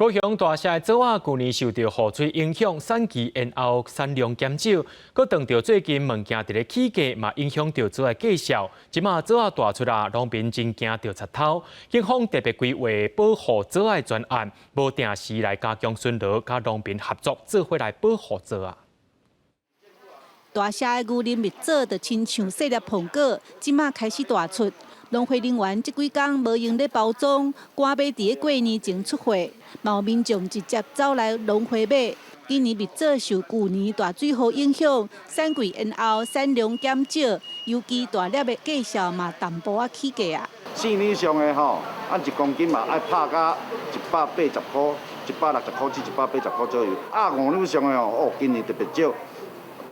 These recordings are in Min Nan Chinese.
高雄大社的棗仔舊年受著雨水影響，產期延後，產量減少，閣當著最近物件佇咧起價，嘛影響著棗仔價數。這馬棗仔大出啊，農民真驚著賊偷。警方特別規劃保護棗仔的專案，無定時來加強巡邏，佮農民合作，做伙來保護棗仔。大社的牛奶蜜棗就親像細粒蘋果，這馬開始大出。農會人員這幾工無閒咧包裝，趕欲佇咧過年前出貨，嘛有民眾直接走來農會買。今年蜜棗受舊年大水雨影響，產季延後，產量減少，尤其大粒的價數嘛淡薄仔起價啊。4兩上的吼，按1公斤嘛愛拍甲180塊，160塊至180塊左右。啊，5兩上的吼，哦，今年特別少，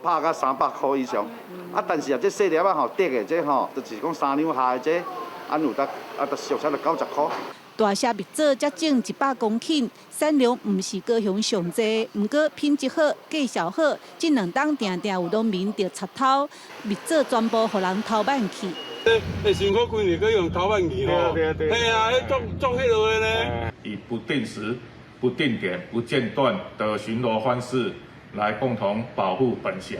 拍甲300塊以上。啊，但是啊，這細粒仔吼，短的這吼，就是講3兩下的這，按有得啊，就俗稱就90塊。大社蜜棗才種100公頃，產量毋是高雄上濟，毋過品質好、價數好，這兩冬定定有農民著賊偷蜜棗，全部予人偷辦去。欸，辛苦幾年，閣予偷辦去吼。對對。嘿啊，彼足足彼落的呢。以不定時、不定點、不間斷的巡邏方式，來共同保護本轄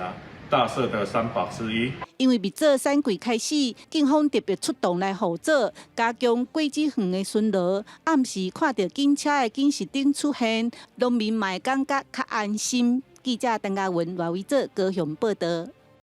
大社的三寶之一。因為蜜棗產季開始，警方特別出動來護棗，加強果子園的巡邏。暗時看著警車的警示燈出現，農民嘛會感覺較安心。記者鄧家文、賴維哲高雄報導。